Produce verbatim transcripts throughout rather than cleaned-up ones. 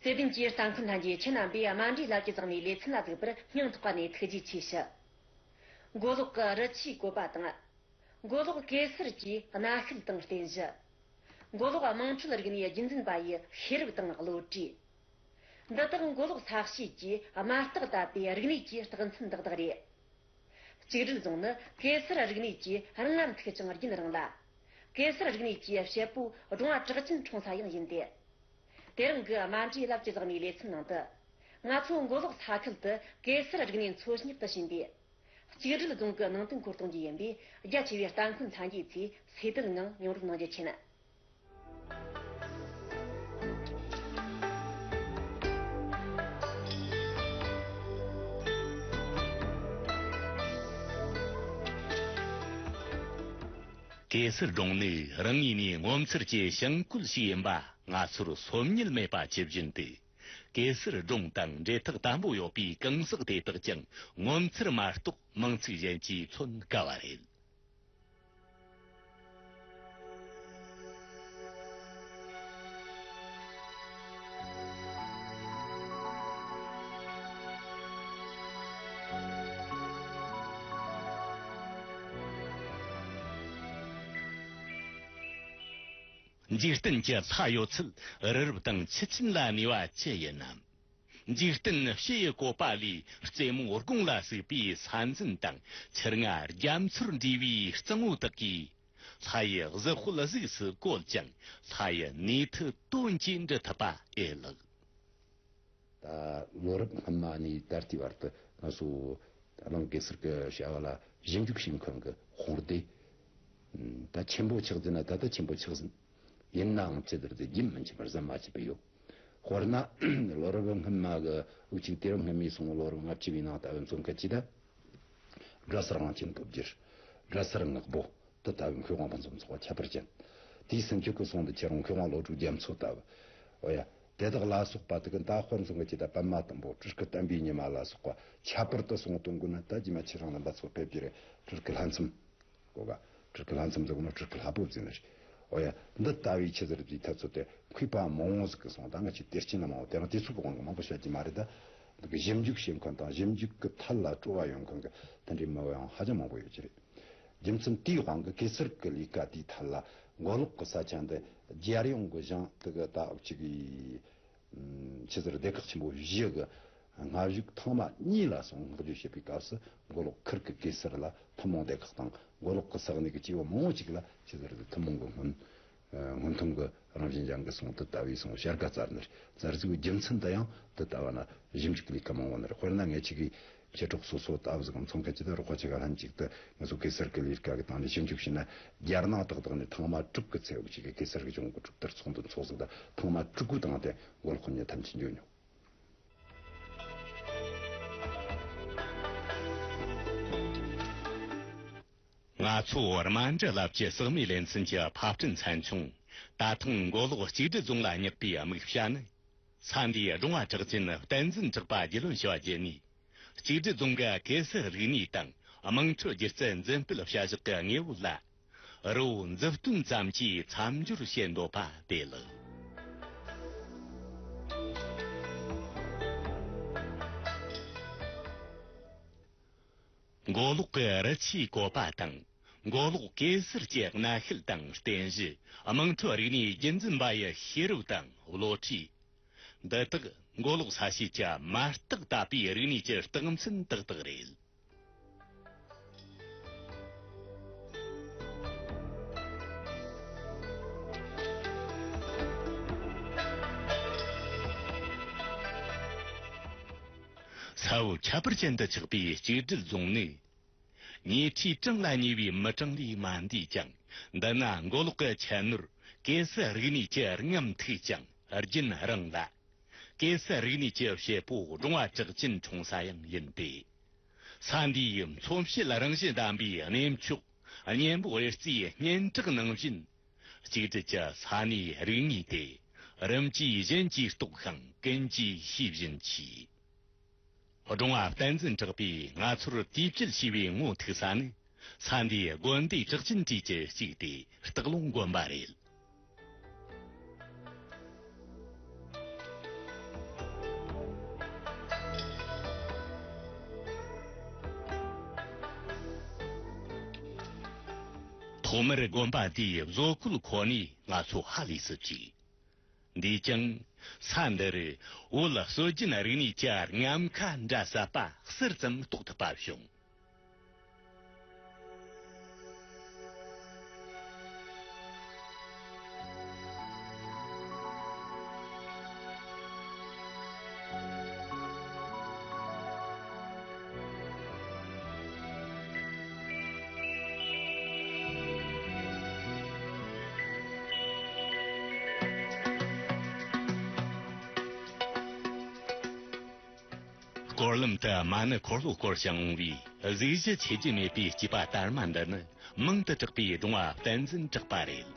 བརྩེ་ལྡན་གྱི་ལྟ་མཁན་ལྷན་རྒྱས། ཁྱེད་རྣམ་པས་རྨ་འབྲས་ལབ་ཀྱི་བཟང་ནས་ལེ་ཚན་ལ་གཟིགས་པར་སྙིང་ཐག་པ་ནས་ཐུགས་རྗེ་ཆེ་ཞུ། མགོ་ལོག་གི་རི་ཆུའི་བཀོད་པ་དང་། མགོ་ལོག་གེ་སར་གྱི་གནའ་ཤུལ་དང་རྟེན་གཞི། མགོ་ལོག་དམངས་ཁྲོད་རིག་གནས་རྒྱུན་འཛིན་པ་ཡི་ཤེས་རབ་དང་བློ་གྲོས། འདི་དག་མགོ་ལོག་ས་གཤིས་ཀྱི་དམར་རྟགས་ལྟ་བུའི་རིག་གནས་ཀྱི་རྟགས་མཚན་ཏག་ཏག་རེད། གཅིག་སྒྲིལ་རྫོང་ནི་གེ་སར་རིག་གནས་ཀྱི་རིགས་ལམ་མཐུག་ཅིང་རྒྱུན་རིང་ལ། གེ་སར་རིག་གནས་ཀྱི་དཔྱད་པོ་སྒྲུང་བ་གྲགས་ཅན་འཁྲུངས་ས་ཡང་ཡིན་ཏེ། དེ་རིང་གི་རྨ་འབྲས་ལབ་ཀྱི་བཟང་ནས་ལེ་ཚན་ནང་དུ། ང་ཚོ་མགོ་ལོག་ས་ཁུལ་དུ་གེ་སར་རིག་གནས་འཚོ་བསྙེག་ཏུ་ཕྱིན་པས། གཅིག་སྒྲིལ་རྫོང་གི་ནང་དོན་འཁོར་གཏོང་རྒྱུ་ཡིན་པས། རྒྱ་ཆེ་བའི་ལྟ་མཁན་ལྷན་རྒྱས་ཚོས་གསལ་བསྡད་ངང་མྱོང་རོལ་གནང་རྒྱུ་མཁྱེན། གེ་སར་སྒྲུང་ནི་རང་ངོས་ནས་ངོ་མཚར་གྱི་བྱུང་བཀོད་ཞིག་ཡིན་པ་ང་ཚོར་སོམ་ཉི་མེད་པ་ཇི་བཞིན་དུ། གེ་སར་སྒྲུང་དང་འབྲེལ་ཐག་དམ་པོ་ཡོད་པའི་གང་ཟག་དེ་དག་ཀྱང་ངོ་མཚར་མ་གཏོགས་མིང་ཚིག་གཞན་གྱིས་མཚོན་དཀའ་བ་རེད། འཇིག་རྟེན་གྱི་ལྷ་ཡོད་ཚད་རི་རབ་དང་ཆུ་ཆེན་ལ་གནས་པ་ཅི་ཡིན་ནམ། འཇིག་རྟེན་ཕྱི་ཡི་བཀོད་པ་ལས་རྩེ་མོ་དགུང་ལ་ཟུག་པའི་ས་འཛིན་དང་ཆུ་རྔ་རྒྱ་མཚོར་འདྲེས་པའི་གཙང་བོ་དག་གིས་ལྷ་ཡི་གཟི་དཔལ་གཟུགས་སུ་བཀོད་ཅིང་ལྷ་ཡི་ནུས་མཐུ་དོན་གྱིས་འགྲུབ་ཐུབ་པ་ཨེ་ལགས། ད་ལོ་རབས་སྔོན་མ་ནས་ད་ལྟའི་བར་དུ་ང་ཚོ་རང་གེ་སར་གྱི་བྱ་བ་ལ་ཞིབ་འཇུག་བྱེད་མཁན་གྱི་དཔུང་སྡེ་ད་ཆེན་པོ་ཆགས་ཟིན་ན་ད་ལྟ་ཆེན་པོ་ཆགས་ཟིན། ཡིན་ནའང་ཅི་ལྟར་དེ་རྒྱུན་མི་འཆད་པར་ཟམ་མ་ཆད་པར་ཡོད། དཔེར་ན་ལོ་རབས་སྔོན་མ་གི་དབུ་ཅིག་དུས་རབས་སྔོན་མའི་སོང་ལོ་རབས་ལྔ་བཅུ་བའི་ནང་ད་བུ་མཚོན་མཁན་ཅི་ད། སྒྲ་གསལ་དབང་ཆེན་སྟོབས་རྒྱས། སྒྲ་གསལ་ངག་སྦོ། དེ་ལྟ་བུའི་མཁས་དབང་ཕུན་སུམ་ཚོགས་པ་ཁྱད་པར་ཅན། དེའི་སུམ་ཅུ་གི་སོང་དུ་ཁྱེད་རང་མཁས་དབང་བློ་གྲོས་རྒྱ་མཚོ་ལྟ་བུ། འོ་ཡ། དེ་དག་ལ་སོགས་པ་དེ་གི་ད་དཔེར་མཚོན་གི་ཅི་ད་པདྨ་དང་པོ་སྤྲུལ་སྐུ་བསྟན་པའི་ཉི་མ་ལ་སོགས་པ་ཁྱད་པར་དུ་སོང་དོན་དགོས་ན་ད་རྗེས་མ་ཁྱེད་རང་ལ་འབད་ཚོགས་ཕེབས་ཀྱི་རེད། སྤྲུལ་སྐུ་ལྷ་མཚམས། གོ་ག་སྤྲུལ་སྐུ་ལྷ་མཚམས་ཟེར་གོ་ན་སྤྲུལ་སྐུ་ལྷ་པོ་ཟེར་ནི་རེད། འོ་ཡ། འདི་ལྟ་བུའི་ཆི་ཟེར་དེའི་ཐབས་ཚུལ་དེ་མཁས་པ་མང་བོ་ཟིག་གི་སོང་ད་ང་ཆོས་དེར་སྐྱེས་ན་མང་བོ་དེ་རིང་དེ་ཚོ་གི་དབང་གི་མང་པོ་བཤད་ཀྱི་མ་རེད་ད། འདི་གི་ཞིབ་འཇུག་བྱེད་མཁན་དང་ཞིབ་འཇུག་གི་ཐད་ལ་སྤྲོ་བ་ཡོད་མཁན་གི་དེ་འདྲའི་མི་བོ་ཡང་ཧ་ཅང་མང་པོ་ཡོད་ཀྱི་རེད། རྒྱུ་མཚན་དེའི་དབང་གིས་གེ་སར་གི་ལས་ཀ་དེའི་ཐད་ལ་མགོ་ལོག་གི་ས་ཆ་འདི་རྒྱལ་ཡོངས་གི་ཞིང་དེ་གི་ད་ཨུ་ཅི་གི་ཆི་ཟེར་སྡེ་ཁག་ཆེན་པོ་བཞི་གི་སྔ་གཞུག་ཐེངས་མ་གཉིས་ལ་སོང་བསྔགས་བརྗོད་བྱེད་པའི་སྐབས་སུ་མགོ་ལོག་ཁུལ་གྱི་གེ་སར་ལ་ཐུན་མོང་སྡེ་ཁག་དང་མགོ་ལོག་གི་ས་གནས་ཀྱི་སྐྱེ་བོ་མང་བོ་ཅིག་ལ་ཆི་ཟེར་ཐུན་མོང་གི་སྔོན་སྔོན་ཐོན་གྱི་རང་བཞིན་ལྗང་གི་སོང་དུ་ལྟ་བའི་སོང་བྱ་དགའ་སྩལ་ནི་རེད། སྩལ་ཟིག་རྒྱུ་མཚན་དུ་ཡང་དུ་ལྟ་བ་ན་ཞིབ་འཇུག་ལས་ཀ་མང་བོ་ནི་རེད། དཔེར་ན་ངེད་ཅིག་གིས་མཆེད་གྲོགས་སོ་སོ་ལྟ་བུ་ཟིག་མཚོན་མཁན་ཅིག་དང་རོགས་པ་ཅིག་ག་ལྷན་ཅིག་ཏུ་ང་ཚོ་གེ་སར་གྱི་ལས་ཀ་གི་སྟེང་ནས་ཞིབ་འཇུག་བྱས་ན་རྒྱལ་ནང་ཏག་ཏག་ནས་ཐེངས་མ་དྲུག་གི་ཚེ་འུ་ཅིག་གི་གེ་སར་གྱི་གཞུང་གི་གྲུབ་མཐར་ཚོགས་འདུ་འཚོགས་ཟིག་དང་ཐེངས་མ་དྲུག་གི་སྟེང་དེ་མགོ་ལོག་ཁོ་ཉིད་ཐམས་ཅད་འཇོན་མྱོང་། ང་ཚོ་རྨ་འབྲི་རླབས་ཀྱི་ཟག་མེད་ལེ་ཚན་གྱི་ཕབ་སྐྲུན་ཚན་ཆུང་ད་ཐེངས་མགོ་ལོག་གཅིག་སྒྲིལ་རྫོང་ལ་བསྙེགས་པའི་དམིགས་བྱ་ནི། ས་འདིའི་སྒྲུང་བ་གྲགས་ཅན་བསྟན་འཛིན་གྲགས་པ་རྒྱལ་བློན་ཞུ་བ་བརྒྱུད་ནས། གཅིག་སྒྲིལ་རྫོང་གི་གེ་སར་རིག་གནས་དང་དམངས་ཁྲོད་སྒྱུ་རྩལ་འཛིན་སྤེལ་བྱ་གཞག་གི་དངོས་པོ་ལ། རི་བོ་མཛུབ་སྟོན་ཙམ་གྱིས་མཚམས་སྦྱོར་བྱེད་འདོད་པ་དེ་ལགས། མགོ་ལོག་གི་རི་ཆུའི་བཀོད་པ་དང་། མགོ་ལོག་གེ་སར་གྱི་གནའ་ཤུལ་དང་རྟེན་གཞི། དམངས་ཁྲོད་རིག་གནས་རྒྱུན་འཛིན་པ་ཡི་ཤེས་རབ་དང་བློ་གྲོས། འདི་དག་མགོ་ལོག་ས་གཤིས་ཀྱི་དམར་རྟགས་ལྟ་བུའི་རིག་གནས་ཀྱི་རྟགས་མཚན་ཏག་ཏག་རེད། ས་བབ་ཁྱད་པར་ཅན་དུ་ཆགས་པའི་གཅིག་སྒྲིལ་རྫོང་ནི། ཉེ་ཁྲིའི་གྲངས་ལ་ཉེ་བའི་མི་གྲངས་ལས་མ་འདས་ཀྱང་། འདི་ན་མགོ་ལོག་གི་ཁྱད་ནོར་གེ་སར་རིག་གནས་ཀྱི་རིགས་ལམ་མཐུག་ཅིང་རྒྱུན་རིང་ལ། གེ་སར་རིག་གནས་ཀྱི་བྱེད་པོ་སྒྲུང་བ་གྲགས་ཅན་འཁྲུངས་ས་ཡང་ཡིན་ཏེ། ས་འདིའི་མཚོན་བྱེད་རང་བཞིན་ལྡན་པའི་གནས་མཆོག་གཉན་པོ་དབྱར་རྩིའི་སྙན་གྲགས་ནང་བཞིན། གཅིག་སྒྲིལ་གྱི་ས་གནས་རིག་གནས་ཏེ། རིམ་གྱིས་གཞན་གྱིས་རྟོགས་ཤིང་ཀུན་གྱིས་ཤེས་བཞིན་མཆིས། སྒྲུང་བ་བསྟན་འཛིན་གྲགས་པས་ང་ཚོར་དུས་བཅད་ཞེས་པའི་ངོ་ཐུག་ས་ནི། ས་འདིའི་དགོན་སྡེ་གྲགས་ཅན་གྲས་ཀྱི་གཅིག་སྟེ་སྟག་ལུང་དགོན་པ་རེད། ཐོག་མར་དགོན་པ་འདིའི་བཟོ་བཀོད་ཁོ་ནས་ང་ཚོ་ཧ་ལས་སུ་བྱས། འདིས་ཀྱང་ས་འདི་རུ་བོད་སྲོལ་རྒྱུན་རིག་གནས་ཀྱི་རྔམ་ཁ་འདྲ་ཟབ་པ་ཟུར་ཙམ་རྟོགས་ཐུབ་པ་བྱུང་། སྐོར་ལམ་དུ་མ་ཎི་འཁོར་ལོ་བསྐོར་ཞིང་འོང་བའི་གཟུགས་གཞི་ཆེ་རྒྱུ་མེད་པའི་སྐྱེས་པ་དར་མ་འདི་ནི་མིང་དུ་གྲགས་པའི་སྒྲུང་བ་བསྟན་འཛིན་གྲགས་པ་རེད།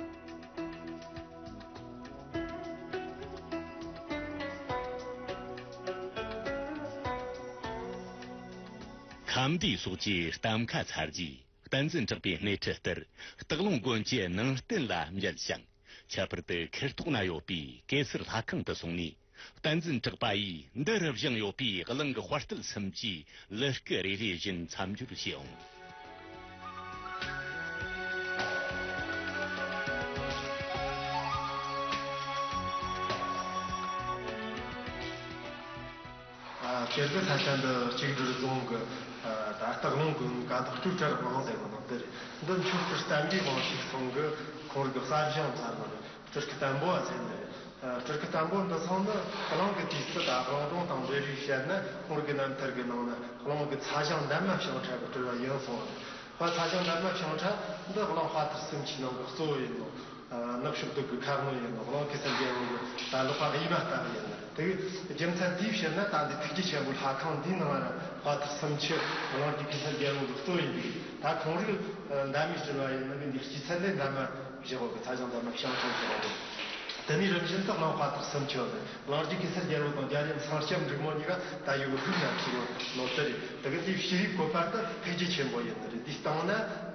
ཁམས་བདེ་སོགས་ཀྱི་གཏམ་ཁ་ཚར་རྗེས། བསྟན་འཛིན་གྲགས་པའི་སྣེ་ཁྲིད་ལྟར་སྟག་ལུང་དགོན་གྱི་ནང་རྟེན་ལ་འབྱལ་ཞིང་། ཁྱད་པར་དུ་ཁེར་ཐོག་ན་ཡོད་པའི་གེ་སར་ལྷ་ཁང་དུ་སོང་ནས། བསྟན་འཛིན་གྲགས་པ་ཡིས་འདི་རུ་བཞེངས་ཡོད་པའི་གླིང་གི་དཔའ་རྟུལ་གསུམ་གྱི་ལི་སྐུ་རེ་རེ་བཞིན་མཚམས་སྦྱོར་བྱས་འོང་། ཨ། སྤྱིར་གི་ས་ཆ་འདི་གཅིག་སྒྲིལ་རྫོང་གི། ཨ། ད་སྟག་ལུང་དགོན་ཀ་དག་སྤྲུལ་སྐུ་གླིང་ཟེར་གི་ནོ་དེ་རེད། འདི་མཆོག་གི་བསྟན་པའི་དབང་ཕྱུག་ཚང་གི་ཁོང་གི་གསར་བཞེངས་ཚར་བ་རེད། སྤྲུལ་སྐུ་བརྟན་པོ་ཟེར་ནི་རེད། ཨ། སྤྲུལ་སྐུ་བརྟན་པོ་འདི་ཚང་ནི་གླིང་གི་དུས་སུ་ད་གླིང་སྒྲུང་དང་འབྲེལ་བའི་བཤད་ན། ཁོང་གི་རྣམ་ཐར་གི་ནང་ན་གླིང་གི་ཚ་ཞང་འདན་མ་ཞིང་ཁྲ་གི་སྤྲུལ་བ་ཡིན་གསུངས་པ་རེད། ཚ་ཞང་འདན་མ་ཞིང་ཁྲ་འདི་གླིང་དཔའ་ཐུལ་སུམ་ཅུའི་ནང་གི་གཙོ་བོ་ཡིན་ནོ། ཨ། ནག་ཕྱོགས་དུག་གི་ཁ་སྣོན་ཡིན་ནོ། གླིང་གེ་སར་རྒྱལ་པོ་གི་ད་ལག་པ་གཡས་མ་ལྟ་བུ་ཡིན་ནི་རེད། དེ་རྒྱུ་མཚན་དེའི་ཕྱིར་ན་ད་འདི་ཐུགས་རྗེ་ཆེན་པོ་ལྷ་ཁང་འདིའི་ནང་ན་དཔའ་ཐུལ་སུམ་ཅུ་གླིང་རྒྱུད་གེ་སར་རྒྱལ་པོ་གི་གཙོ་ཡིན་པས། ད་ཁོང་རིགས་འདན་མའི་སྤྲུལ་བ་ཡིན་ནི་གི་འདི་རྒྱུ་མཚན་ལས་འདན་མ་བཞག་གོ་གི། ཚ་ཞང་འདན་མ་ཞིང་ཁྲ་ཟེར་བ་རེད། དེ་ནས་རིམ་བཞིན་དུ་གླིང་དཔའ་ཐུལ་སུམ་ཅུ་ནི་གླིང་རྒྱུད་གེ་སར་རྒྱལ་པོ་དང་རྒྱལ་ཡུམ་ཚངས་སྐྱབས་འབྲུག་མོ་གཉིས་ཀ་ད་ཡོད་གི་ལྷུག་ན་ཁྱེར་ཡོད་ནོ་དེ་རེད། དེ་གི་འདི་ཕྱི་རིག་བཀོད་པ་དེ་ཐུགས་རྗེ་ཆེན་པོ་ཡིན་ནི་རེད། འདིའི་སྟེང་ན་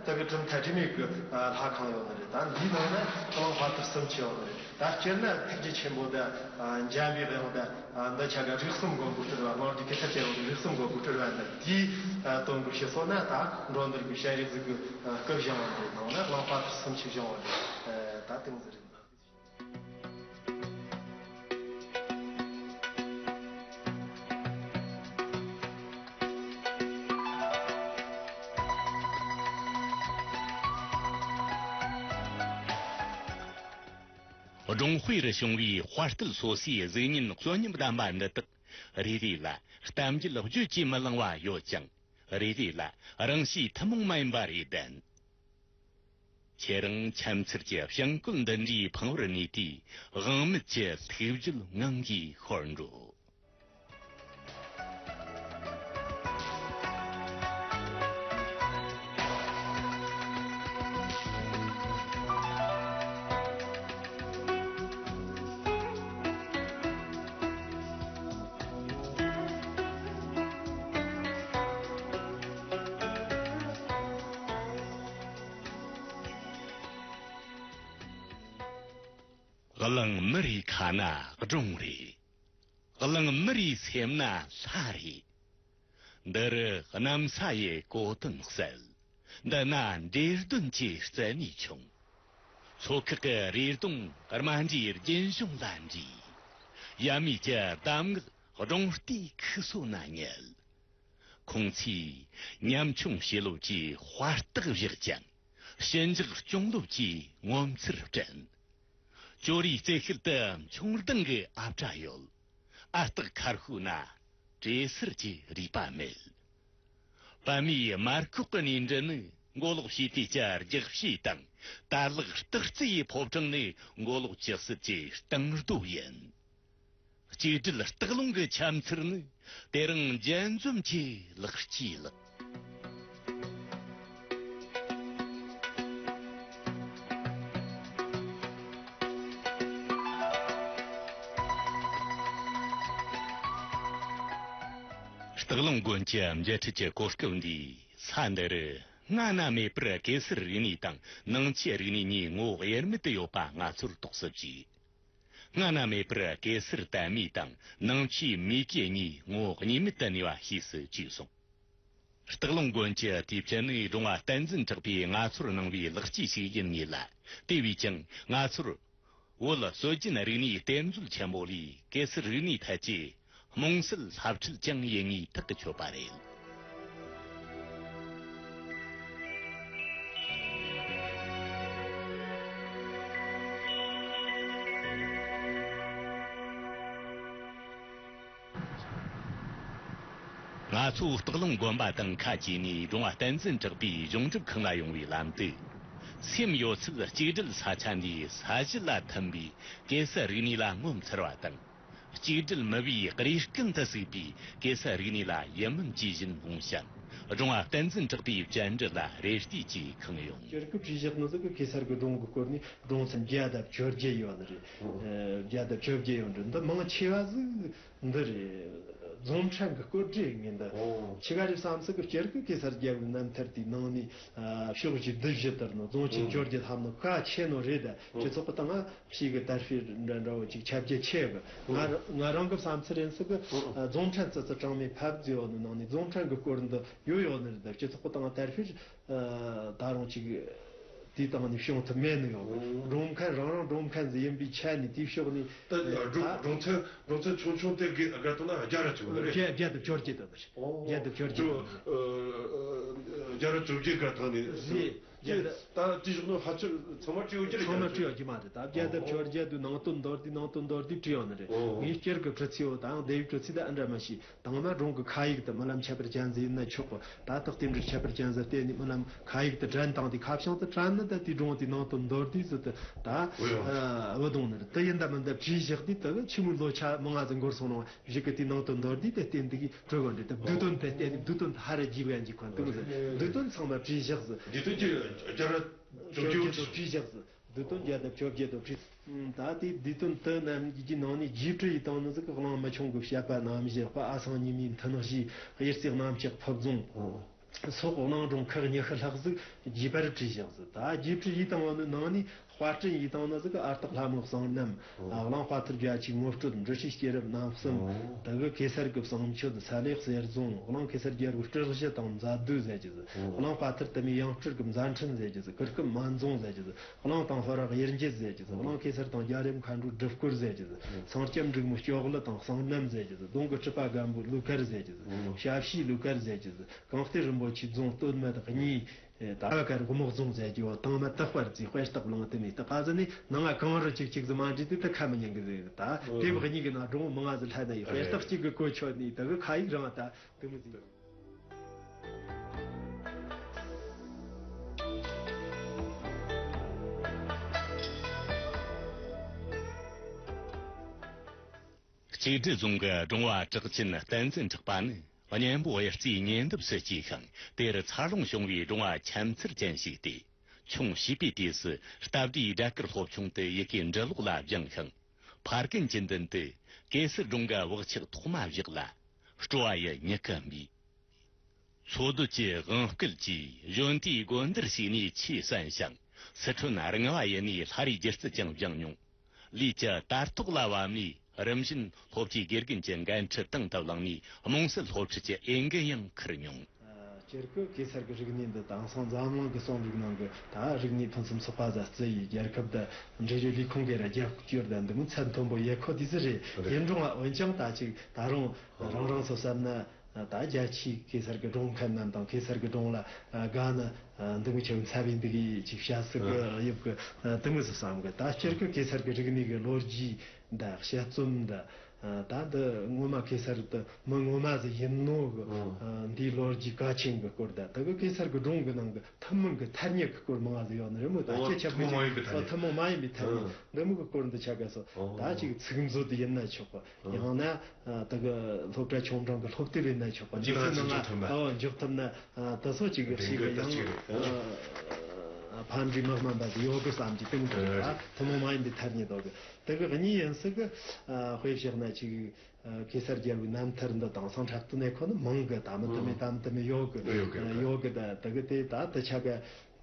དེ་གི་གྲུབ་མཐའ་དྲི་མེད་གི་ལྷ་ཁང་ཡོད་ནི་རེད། ད་འདིའི་ནང་ན་གླིང་དཔའ་ཐུལ་སུམ་ཅུ་ཡོད་ནི་རེད། ད་སྤྱིར་ན་ཐུགས་རྗེ་ཆེན་པོ་དང་འཇམ་པའི་དབྱངས་དང་འདི་ཆ་ག་རིགས་གསུམ་མགོན་པོའི་སྤྲུལ་བ། གླིང་རྒྱུད་གེ་སར་རྒྱལ་པོ་གི་རིགས་གསུམ་མགོན་པོའི་སྤྲུལ་བ་འདི། དེའི་དོན་གི་ཕྱི་སོ་ན་ད་འགྲོ་འདིར་གི་ཞལ་རས་གཟིགས་གི་སྐུ་བཞེངས་པ་འདིའི་ནང་ན་གླིང་དཔའ་ཐུལ་སུམ་ཅུ་བཞེངས་པ་འདི་ད་དེང་ཟེར་རེད། སྒྲུང་དཔེ་རུ་བྱུང་བའི་དཔའ་རྟུལ་སོ་སོའི་གཟུགས་བརྙན་གསོན་ཉམས་ལྡན་པ་འདི་དག་རེ་རེ་ལ་གཏམ་རྒྱུད་བརྗོད་ཀྱིས་མི་ལང་བ་ཡོད་ཅིང་། རེ་རེ་ལ་རང་གཤིས་ཐུན་མོང་མ་ཡིན་པ་རེ་ལྡན། ཁྱེད་རང་འཆམ་ཚུལ་གྱི་བྱིང་རྒོད་འདི་འདྲའི་ཕུང་བོར་གནས་དུས། དབང་མེད་ཀྱི་ཐུགས་རྒྱུད་ངང་གིས་ཤོར་འགྲོ། གླིང་མི་རེའི་ཁ་ན་སྒྲུང་རེད། གླིང་མི་རེའི་སེམས་ན་ལྷ་རེད། འདི་རུ་གནམ་ས་ཡི་གོ་དོན་གསལ། འདི་ན་འདྲེ་གདོན་གྱི་རྩད་ནས་ཆུང་། མཚོ་ཁུག་གི་རེ་སྟོང་དམའ་འབྲིའི་རྒྱུན་གཞུང་ལ་འདྲིས། ཡབ་མེས་ཀྱི་གདམས་ངག་སྒྲུང་ལྟའི་ཁུག་སོ་ན་ཉལ། ཁོང་ཚོས་ཉམ་ཆུང་བྱེད་ལོ་ཀྱི་དཔའ་རྟགས་བཞག་ཀྱང་། ཞི་འཇགས་སྐྱོང་ལོ་ཀྱི་ངོ་མཚར་སྤྲིན། ཇོ་རིའི་རྩེ་ཤུལ་དུ་མཆོང་ལྡིང་གི་ཨ་བྲ་ཡོད། ཨ་སྟག་མཁར་ཤུལ་ན་བྲེ་སེར་གྱི་རུས་པ་མེད། པདྨའི་མར་ཁོག་གི་ནས་འབྲུ་ནི་མགོ་ལོག་ཞི་དུལ་གྱི་རྒྱགས་ཕྱེ་དང་། དར་ལག་སྟག་རྩེ་ཡི་ཕོ་བྲང་ནི་མགོ་ལོག་ཇག་སྲིད་ཀྱི་རྟིང་རྡོ་ཡིན། གཅིག་སྒྲིལ་སྟག་ལུང་གི་འཆམ་ཚུལ་ནི་དེ་རིང་རྒྱས་འཛོམས་ཀྱི་ལེགས་སྐྱེས་ལགས། སྟག་ལུང་དགོན་གྱི་མཇལ་འཕྲད་ཀྱི་གོ་སྐབས་འདིས། ས་འདི་རུ་སྔ་ན་མེད་པར་གེ་སར་རིག་གནས་དང་ནང་ཆོས་རིག་གནས་གཉིས་ངོ་བོ་དབྱེར་མེད་དུ་ཡོད་པ་ང་ཚོར་རྟོགས་སུ་བཅུག། སྔ་ན་མེད་པར་གེ་སར་དར་མའི་དང་ནང་ཆོས་མེས་ཀྱི་གཉིས་ངོ་བོ་གཉིས་མེད་དུ་གནས་པ་ཤེས་སུ་བཅུག་སོང་། སྟག་ལུང་དགོན་གྱི་དེབ་ཅན་ནི་སྒྲུང་བ་བསྟན་འཛིན་གྲགས་པས་ང་ཚོར་གནང་བའི་ལེགས་སྐྱེས་ཤིག་ཡིན་ངེས་ལ། དེ་བས་ཀྱང་ང་ཚོར་བོད་སྲོལ་རྒྱུན་རིག་གནས་གཏེར་མཛོད་ཆེན་མོ་ལས་གེ་སར་རིག་གནས་ཐད་ཀྱི་རྨོངས་གསལ་བསླབ་ཁྲིད་ཀྱང་ཡིན་ངེས་ཐག་གིས་ཆོད་པ་རེད། ང་ཚོ་སྟག་ལུང་དགོན་པ་དང་ཁ་གྱེས་ནས་སྒྲུང་བ་བསྟན་འཛིན་གྲགས་པའི་གཞུང་སྒྲུབ་ཁང་ལ་ཡོང་བའི་ལམ་དུ། སེམས་ཡོད་ཚད་གཅིག་སྒྲིལ་ས་ཆ་འདིའི་ས་གཞི་ལ་ཐིམ་པའི་གེ་སར་རིག་གནས་ལ་ངོ་མཚར་བ་དང་། གཅིག་སྒྲིལ་མི་བའི་རེ་སྐུལ་དུ་ཟུག་པའི་གེ་སར་རིག་གནས་ལ་ཡིད་སྨོན་ཇི་བཞིན་ལྷུང་ཞིང་། སྒྲུང་བ་བསྟན་འཛིན་གྲགས་པའི་བཅར་འདྲི་ལ་རེ་ལྟོས་ཀྱིས་ཁེངས་ཡོང་། སྤྱིར་གི་བྲིས་བཞག་ནི་ཟིག་གི་གེ་སར་གི་སྒྲུང་གི་སྐོར་ནས་སྒྲུང་གསུམ་བརྒྱ་དང་བཅོ་བརྒྱད་ཡོད་ནི་རེད། ཨོ། ཨ། བརྒྱ་དང་བཅོ་བརྒྱད་ཡོད་འདྲ། འདི་མང་ཆེ་བ་ཟིག་འདི་རེད། རྫོང་ཕྲན་གྱི་སྐོར་བྲིས་ངེས་འདི། ཨོ། ཆི་ག་རེད་བསམ་སྲིད་གི། སྤྱིར་གི་གེ་སར་རྒྱལ་པོའི་རྣམ་ཐར་དེའི་ནང་ནས། ཨ། ཕྱོགས་བཞི་རྡུལ་བཞི་ལྟར་ནི་རྫོང་ཆེན། ཨོ། བཅོ་བརྒྱད་ལྷམ་ནི་ཁ་ཆེ་ནོ་རེད། ཨོ། སྤྱི་ཚོགས་གི་སྟེང་ང་ཕྱིས་གི་དར་སྤེལ་འདྲ་འདྲ་བོ་ཅིག་ཁྱབ་རྒྱ་ཆེ་གི། ང་ང་རང་གི་བསམ་ཚུལ་རེད་ཟེར་གི། ཨོ། ཨ། རྫོང་ཕྲན་ཙི་ཙི་གྲངས་མེད་ཕབ་ཟེར་ཡོད་ནི་ནང་ནས་རྫོང་ཕྲན་གྱི་སྐོར་འདི་ཡོད་ཡོད་ནི་རེད། སྤྱི་ཚོགས་གི་སྟེང་དར་སྤེལ། ཨ། ད་རུང་ཅིག་དེའི་སྟེང་ནས་བྱུང་ཐུབ་མེད་ནི་ཡོད། ཨོ། སྒྲུང་མཁན་རང་རང་སྒྲུང་མཁན་ཟིག་ཡིན་པའི་ཆ་ནས་དེའི་ཕྱོགས་ནས། ད་ཨ། སྒྲུང་ད་སྒྲུང་ཚན་སྒྲུང་ཚན་ཆུང་ཆུང་དེ་གི་སྒང་ཐོག་ན་བརྒྱ་ར་བཅུ་གི་རེད། བརྒྱ་བརྒྱ་དང་བཅོ་བརྒྱད་དེ་རེད། ཨོ། བརྒྱ་དང་བཅོ་བརྒྱད་དེ། ཨ། བརྒྱ་ར་བཅོ་བརྒྱད་སྒང་ཐོག་ནས་རེད། ད་བྲིས་བཞག་ནོ་ཧ་ཅང་ཚང་མ་བྲིས་ཡོད་ཀྱི་རེད། ཚང་མ་བྲིས་ཡོད་ཀྱི་མ་རེད། ད་བརྒྱ་དང་བཅོ་བརྒྱད་དེ་ནང་དོན་མདོར་བསྡུས། ནང་དོན་མདོར་བསྡུས་བྲིས་ཡོད་ནི་རེད། ཨོ། ངས་སྤྱིར་གི་བྲི་ཚུལ་བོ་དང་ལྡེབ་བྲི་ཚུལ་དེ་ཨ་འདྲ་མ་ཤེས། དང་མ་སྒྲུང་གི་ཁ་ཡིག་དེ་རྨི་ལམ་ཁྱད་པར་ཅན་ཟིག་ཡིན་ན་ཆོག་གི། ད་ལྟ་རྟེན་འབྲེལ་ཁྱད་པར་ཅན་ཟིག་བལྟས་ནས་རྨི་ལམ་ཁ་ཡིག་དེ་དྲན་བཏང་དུས། ཁ་བྱང་དེ་དྲན་ནི་ད་དེའི་སྒྲུང་དེའི་ནང་དོན་མདོར་བསྡུས་ཟིག་དེ་ད། ཨོ། ཨ། བུད་ཡོང་ནི་རེད། དེ་ཡིན་ད་མིན་ད་བྲིས་བཞག་དུས་དེ་ཆི་མོ་ལོ་ཆ་མང་ང་ཟིག་འགོར་སོང་ནོ་ཞིག་གི། དེའི་ནང་དོན་མདོར་བསྡུས་དེ་བསྟན་དུས་གི་བྲི་གོ་འདྲ། ད་བསྡུས་དོན་དེ་བསྟན་ནས་བསྡུས་དོན་དེ་ཧ་ར་རྒྱས་ག་འཇིག་གོ་འདུག་ཟིག་བསྡུས་དོན་ཚང་མ་བྲིས་བཞག་ཟིག་བསྡུས་དོན་གྱི་བརྒྱ་ར་བཅོ་བརྒྱད་བྲིས་བཞག་ཟིག་བསྡུས་དོན་བརྒྱ་དང་བཅོ་བརྒྱད་དེ་བྲིས། ད་དེའི་བསྡུས་དོན་དེ་རྣམས་ཀྱི་ནང་ནས་རྒྱས་བྲིས་ཡས་བཏང་ནི་ཟིག་གི། གླིང་མི་ཆུང་གི་བཤད་པ་རྣམ་བཞི། དཔལ་ཨ་སང་ཉི་མའི་མཐུན་གཞི། གཡུལ་རྩེ་གནམ་ལྕགས་ཕུབ་རྫོང་སོགས་གླིང་སྒྲུང་ཁག་ཉི་ཤུ་ལྷག་ཟིག་རྒྱས་པར་བྲིས་བཞག་ཟིག་ད་རྒྱས་བྲིས་ཡས་བཏང་བ་ནི་ནང་ནས། དཔར་སྐྲུན་ཡས་བཏང་ནི་ཟིག་གི་ཨ་སྟག་ལྷ་མོའི་གསང་རྣམ། ཨོ། གླིང་དཔའ་ཐུལ་རྒྱ་ཆེའི་ངོ་སྤྲོད། འབྲི་ཆུའི་སྐྱེས་རབས་རྣམ་གསུམ། ཨོ། དེ་གི་གེ་སར་གྱི་བསང་མཆོད། ས་ལེ་གསེར་རྫོང་། གླིང་གེ་སར་རྒྱལ་པོའི་སྲིད་གཞི་དང་མཛད་སྡོད་ཟེར་གྱི་ཟིག་ཨོ། གླིང་དཔའ་ཐུལ་དུ་མའི་ཡང་སྤྲུལ་གྱི་མཛད་འཕྲིན་ཟེར་གྱི་ཟིག་གུར་ཀུམ་སྨན་རྫོང་ཟེར་གྱི་ཟིག་གླིང་དང་ཧོ་ར་གཡུལ་འགྱེད་ཟེར་གྱི་ཟིག་ཨོ། གླིང་གེ་སར་དང་རྒྱལ་རིམ་མཁའ་འགྲོའི་སྒྲུབ་སྐོར་ཟེར་གྱི་ཟིག་ཨོ། ཚངས་སྐྱབས་འབྲུག་མོའི་སྐྱོ་གླུ་དང་གསང་རྣམ་ཟེར་གྱི་ཟིག་གདོང་གི་སྤྲུལ་པ་སྒམ་པོའི་གླུ་གར་ཟེར་གྱི་ཟིག་ཨོ། ཞབས་ཕྱིའི་གླུ་གར་ཟེར་གྱི་ཟིག་གངས་རྟེན་རིན་པོ་ཆེའི་རྫོང་སྟོད་སྨད་གཉིས། ཨེ། ད་ཀ་རུ་དམག་རྫོང་ཟེར་གྱི་ཡོད། དང་མ་དག་པར་རྩིས་དཔེ་རྟགས་བླངས་དུ་མེད། ད་ག་ཟེ་ནི་ནང་ང་གང་རུ་ཅིག་ཅིག་ཟིག་མ་འདྲེས་དུས་ད་ཁ་མི་ཉན་གི་ཟེར། ད་དེབ་གཉིས་ཀྱི་ནང་སྒྲུང་མང་ང་ཟིག་ལྷན་ན་ཡོད། དཔེ་རྟགས་གཅིག་གི་གོ་ཆོད་ནི་ད་གི་ཁ་ཡིག་རང་ད་དུ་མི་ཟིན། གཅིག་སྒྲིལ་རྫོང་གི་སྒྲུང་བ་གྲགས་ཅན་བསྟན་འཛིན་གྲགས་པ་ནི། གཉན་པོ་གཡུ་རྩེའི་ཉེ་འདབས་སུ་སྐྱེས་ཤིང་། དེར་འཚར་ལོངས་བྱུང་བའི་སྒྲུང་བ་ཆེས་མཚར་ཅན་ཞིག་སྟེ། ཆུང་བྱིས་པའི་དུས་སུ་སྟབས་བདེའི་སྦྲ་གུར་སློབ་ཆུང་དུ་ཡི་གེའི་འབྲི་ཀློག་ལ་སྦྱངས་ཤིང་། ཕ་རྒན་གྱི་མདུན་དུ་གེ་སར་སྒྲུང་གི་བག་ཆགས་ཐོག་མ་བཞག་ལ། སྤྲོ་བ་ཡི་མྱུ་གུ་འབུས། འཚོ་སྡོད་ཀྱི་དབང་སྐུལ་གྱིས་གཞོན་དུས་དགོན་སྡེར་ཞུགས་ནས་ཆོས་གསན་ཞིང་། སི་ཁྲོན་རྔ་བ་ཡུལ་ནས་ལྷ་རིས་སྒྱུ་རྩལ་ཀྱང་སྦྱངས་མྱོང་། ལུས་ཀྱི་དར་ཐོག་ལ་བབས་ནས་རིམ་བཞིན་སློབ་གྲྭའི་དགེ་རྒན་གྱི་འགན་འཁྲི་དང་དུ་བླངས་ནས། རྨོངས་གསལ་སློབ་ཁྲིད་ཀྱི་འོས་འགན་ཡང་འཁུར་མྱོང་། ཨ། སྤྱིར་གི་གེ་སར་གྱི་རིག་གནས་འདི་དེང་སང་འཛམ་གླིང་གི་རྩོམ་རིག་ནང་གི་ད་རིག་གནས་ཕུན་སུམ་ཚོགས་པ་ཟིག་བརྩི་ཡི། རྒྱལ་ཁབ་དང་འབྲེལ་ཡོད་ལས་ཁུངས་ཀྱིས་ར་རྒྱབ་སྐྱོར་དང་འདི་མོ་ཚད་མཐོན་པོ་ཡེད་གོ་དེ་ཟིག་རེད། རེད། ཡིན་རུང་འོན་ཀྱང་ད་ཅིག་ད་རུང་རང་རང་སོ་སོ་ན། ད་རྒྱ་ཆེའི་གེ་སར་གྱི་སྒྲུང་མཁན་རྣམས་དང་། གེ་སར་གྱི་སྒྲུང་ལ་དགའ་ན་འདི་མོ་ཆེ་བའི་འཚབ་ཡིན་འདུག་གི་ཅིག་བཤད་སྲིད་གི་ཡོད་གི། དེ་མོ་ཟིག་བསམ་གི། ད་སྤྱིར་གི་གེ་སར་གྱི་རིག་གནས་ཀྱི་ལོ་རྒྱུས་དང་དཔྱད་རྩོམ་དང་། ད་འདི་ངོ་མ་གེ་སར་དེ་མི་ངོ་མ་ཟིག་ཡིན་ནོ་གི། འདིའི་ལོ་རྒྱུས་གལ་ཆེན་གྱི་སྐོར་དང་། དེ་གི་གེ་སར་གྱི་སྒྲུང་གི་ནང་གི་ཐུན་མོང་གི་ཐ་སྙད་ཀྱི་སྐོར་མང་ང་ཟིག་ཡོད་ནི་རེད་མོ། ད་ཨོ། སྤྱི་ཁྱབ་ཐུན་མོང་མ་ཡིན་པའི་ཐ་སྙད། ཨོ། ཐུན་མོང་མ་ཡིན་པའི་ཐ་སྙད། ཨོ། འདི་མོ་གི་སྐོར་འདི་ཆ་ག་སོ། ཨོ། ད་ཅིག་ཚིག་མཛོད་ཡིན་ན་ཆོག་གི། ཨོ། ཡང་ན། ཨ། ད་གི་སློབ་གྲྭ་ཆུང་འབྲིང་གི་སློབ་དེབ་ཡིན་ན་ཆོག་པ། འཇུག་ཐུབ་ན། ཨོ། འཇུག་ཐུབ་ན། ཨ། ད་སོ་ཅིག་གི་ཞིག་གི་ཡང་། ཨ། ཕན་འབྲས་མི་དམན་པ་ཟིག་ཡོད་གི་བསམ་གྱི། དེ་མོ་གི། ཨ། ཐུན་མོང་མ་ཡིན་པའི་ཐ་སྙད་དོ་གི། དེ་གི་གཉིས་ཡིན་སྲིད་གི། ཨ། དཔེ་བཞག་ན་ཅིག། ཨ། གེ་སར་རྒྱལ་པོའི་རྣམ་ཐར་འདི་དེང་སང་འཁྲབ་སྟོན་ནས་ཁོ་ན་མང་གི། ད་མི་དུ་མེད་དམ་དུ་མེད་ཡོད་གི། ཡོད་གི། ཡོད་གི། ད་དེ་གི་དེ་ད་དེ་ཆ་ག་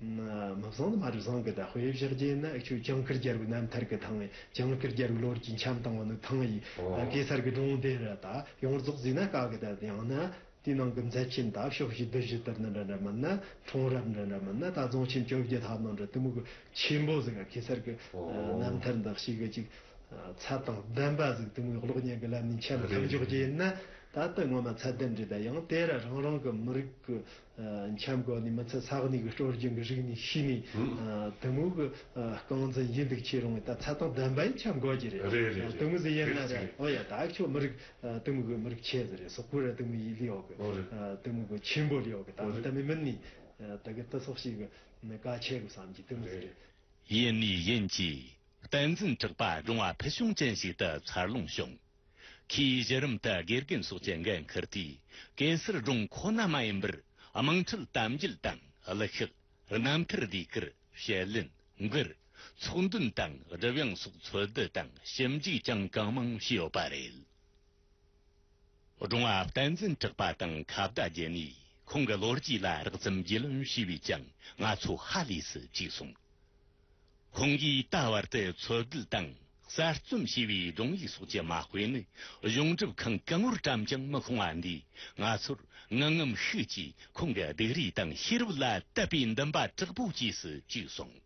མི་བཟང་ནི་མ་རེད། བཟང་གི། ད་དཔེ་བཞག་རྒྱུ་ཡིན་ན་ཁྱོད་ཇིང་གུར་རྒྱལ་པོའི་རྣམ་ཐར་གི་ཐང་ཡིན། ཇིང་གུར་རྒྱལ་པོའི་ལོ་རྒྱུས་འཆམ་བཏང་བ་ནི་ཐང་ཡིན། ཨོ། གེ་སར་གི་སྒྲུང་དེ་ར་ད་ཡོངས་རྫོགས་ཟིན་ན་དཀའ་གི། ད་ཡང་ན་ དེའི་ནང་གི་མཛད་ཆེན་དང་ཕྱོགས་བཞི་རྡུལ་བཞི་ལྟར་ནི་འདྲ་འདྲ་མིན་ན། ཁྲོང་རབས་འདྲ་འདྲ་མིན་ན། ད་རྫོང་ཆེན་བཅོ་བརྒྱད་ལྷ་མོ་འདྲ། དེ་མོ་གི་ཆེན་པོ་ཟིག་ག་གེ་སར་གི་ཨོ། རྣམ་ཐར་འདི་ཞིག་གི་ཅིག་ཚད་དང་ལྡན་པ་ཟིག་དེ་མོ་གི་གློག་བརྙན་གི་ལམ་ནས་འཆམ་ཐུབ་འཇོག་རྒྱུ་ཡིན་ན། ད་ལྟ་ངོ་མ་ཚད་ལྡན་རེད། ད་ཡང་དེ་ར་རང་རང་གི་མི་རིགས་གི་འཆམ་དགོས་ནི་མི་ཚད། ས་གནས་གི་སྲོལ་རྒྱུན་གི་རིག་གནས་ཤེས་ནི་དེ་མོ་གི་རྐང་འཛིན་ཡིན་འདུག་ཆེ་རུང་། ད་ཚད་དང་ལྡན་པ་ཡིན་འཆམ་དགོས་རྒྱུ་རེད། རེད་རེད་རེད། དེ་མོ་ཟིག་ཡིན་ན་ར། ཨོ་ཡ། ད་ཁྱོད་མི་རིགས་དེ་མོ་གི་མི་རིགས་ཆེ་ཟིག་རེད། སོག་པོ་ར་དེ་མོ་ཡི་ལི་ཡོད་གི། ཨོ་རེད། དེ་མོ་གི་ཆེན་པོ་ལི་ཡོད་གི། ད་ཨོ་རེད། ད་མི་མིན་ནི་ད་གི་ད་སོག་ཞིག་གི་གལ་ཆེ་གི་བསམ་གི། དེ་མོ་ཟིག་རེད། ཡིན་ནི་ཡིན་གྱི། བསྟན་འཛིན་གྲགས་པ་སྒྲུང་བ་ཕུལ་བྱུང་ཅན་ཞིག་ཏུ་འཚར་ལོངས་བྱུང་། ཁོས་གཞི་རིམ་དུ་དགེ་རྒན་སོགས་ཀྱི་འགན་འཁུར་དུས། གེ་སར་སྒྲུང་ཁོ་ན་མ་ཡིན་པར། དམངས་ཁྲོད་གཏམ་རྒྱུད་དང་གླུ་གཞས། རྣམ་ཐར་ཟློས་གར། བཤད་ལེན། མགུར། ཚོགས་འདོན་དང་སྒྲུབ་དབྱངས་སོགས་འཚོལ་བསྡུ་དང་ཞིབ་འཇུག་ཀྱང་གང་མང་བྱས་ཡོད་པ་རེད། སྒྲུང་བ་བསྟན་འཛིན་གྲགས་པ་དང་ཁ་བརྡ་བརྒྱུད་ནས། ཁོང་གི་ལོ་རྒྱུས་ལ་རགས་ཙམ་རྒྱུས་ལོན་བྱས་པས་ཀྱང་། ང་ཚོ་ཧ་ལས་སུ་བཅུག་སོང་། ཁོང་གིས་ད་བར་དུ་འཚོལ་བསྡུ་དང་གསར་རྩོམ་བྱས་པའི་སྒྲུང་ཡིག་སོགས་ཀྱི་མ་དཔེ་ནི། གཞུང་སྒྲུབ་ཁང་གང་བོར་བཀྲམ་ཀྱང་མི་ཤོང་བ་འདིས། ང་ཚོར་ངང་ངམ་ཤུགས་ཀྱིས་ཁོང་གི་སྡུག་རུས་དང་ཤེས་རབ་ལ་དད་པའི་འདུན་པ་དྲག་པོ་སྐྱེས་སུ་བཅུག་སོང་།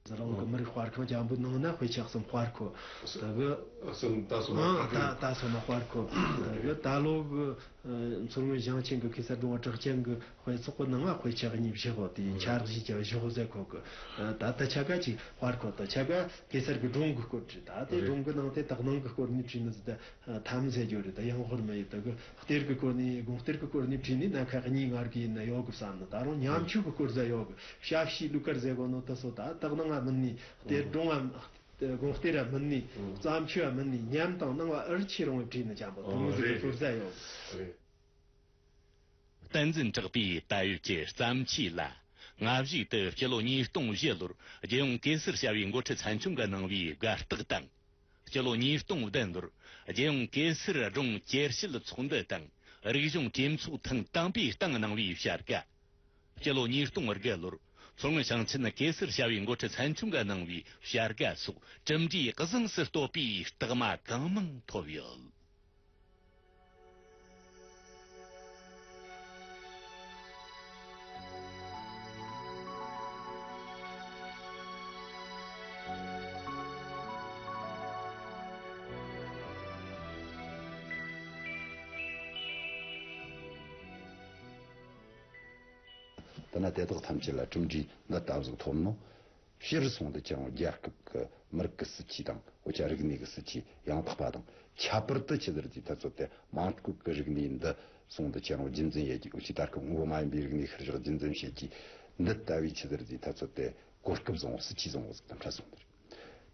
རང་གི་མི་རིགས་དཔར་ཁང་ཅན་པོའི་ནང་ན་དཔེ་ཆ་གསུམ་དཔར་ཁོ། ད་གི་གསུམ་ད་སོ་མ། ཨ། དཔར་ད་ཁོ། ད་སོ་མ་དཔར་ཁོ། ད་གི་ད་ལོ་གི་མཚོ་སྔོན་ཞིང་ཆེན་གི་གེ་སར་སྒྲུང་བ་གྲགས་ཅན་གི་དཔེ་ཚོགས་གི་ནང་ང་དཔེ་ཆ་གཉིས་བཞག་གོ། དེ་ཆ་རགས་ཞིག་ཀྱང་བཞག་ཟེར་ཁོ་གི། ད་ད་ཆ་ག་ཅིག་དཔར་ཁོ། ད་ཆ་ག་གེ་སར་གི་སྒྲུང་གི་སྐོར་བྲིས། ད་དེ་སྒྲུང་གི་ནང་དེ་དག་སྣང་གི་སྐོར་ནས་བྲིས་ནི་ཟིག་ད་ཐམ་ཟེར་རྒྱུ་རེད། ད་ཡང་ཧོར་མི་ཡི་ད་གི་གཏེར་གི་སྐོར་ནས། དགོངས་གཏེར་གི་སྐོར་ནས་བྲིས་ནི་ན་ཁ་གཉིས་ལྔ་གི་ཡིན་ན་ཡོད་གི་བསམ་ནི། ད་རུང་ཉམ་ཆུང་གི་སྐོར་ཟིག་ཡོད་གི། ཞབས་ཕྱི་གླུ་གར་ཟེར་གོ་ནོ་དེ་ཚོ་ད་དག་སྣང་ང་མིན་ནི། གཏེར་སྒྲུང་ང་དགོངས་གཏེར་ར་མིན་ནི། བརྩམས་ཆོས་ར་མིན་ནི། ཉམས་དང་སྣང་བ་ཨར་ཆེ་རུང་བྲིས་ནི་ཅན་པོ་དེ་མོ་ཟིག་གི་སྐོར་ཟིག་ཡོད་གི། བསྟན་འཛིན་གྲགས་པའི་ད་ཡོད་ཀྱི་བརྩམས་ཆོས་ལ། སྔ་གཞུག་ཏུ་སྤྱི་ལོ་ཉིས་སྟོང་བཞི་ལོར་རྒྱལ་ཡོངས་གེ་སར་བྱ་བའི་འགོ་ཁྲིད་ཚན་ཆུང་གིས་གནང་བའི་དགའ་རྟགས་དང་། སྤྱི་ལོ་ཉིས་སྟོང་བདུན་ལོར་རྒྱལ་ཡོངས་གེ་སར་སྒྲུང་དཔྱད་བཤད་ཚོགས་འདུ་དང་རིག་གཞུང་གྲོས་ཚོགས་ཐེངས་དང་པོའི་སྟེང་གནང་བའི་བྱ་དགའ། སྤྱི་ལོ་ཉིས་སྟོང་དགུ་ལོར་མཚོ་སྔོན་ཞིང་ཆེན་གེ་སར་བྱ་བའི་འགོ་ཁྲིད་ཚན་ཆུང་གིས་གནང་བའི་བྱ་དགའ་སོགས། གྲུབ་འབྲས་གཟེངས་སུ་བསྟོད་པའི་རྟགས་མ་གང་མང་ཐོབ་ཡོད། དེ་ན་དེ་དག་ཐམས་ཅད་ལ་གྲུབ་འབྲས་འདི་ལྟ་བུ་ཟིག་ཐོབ་ནོ། སྤྱིར་སོང་དུ་ཀྱང་རྒྱལ་ཁབ་ཀྱི་མི་རིགས་ཀྱི་སྲིད་ཇུས་དང་། འུ་ཅག་རིག་གནས་ཀྱི་སྲིད་ཇུས་ཡང་དག་པ་དང་། ཁྱད་པར་དུ་ཆི་ཟེར་དུས་ད་ཚོད་དེ་མང་བཀོད་ཀྱི་རིག་གནས་འདི་སོང་དུ་ཀྱང་རྒྱུན་འཛིན་ཡེད་རྒྱུ། འུ་ཅག་ད་སྐབས་དངོས་པོ་མ་ཡིན་པའི་རིག་གནས་ཤུལ་བཞག་རྒྱུན་འཛིན་བྱེད་རྒྱུ་འདི་ལྟ་བུའི་ཆི་ཟེར་དུས་ད་ཚོད་དེ་གོ་སྐབས་བཟང་བོ། སྲིད་ཇུས་བཟང་བོ་ཟིག་དང་འཕྲད་སོང་ནི་རེད།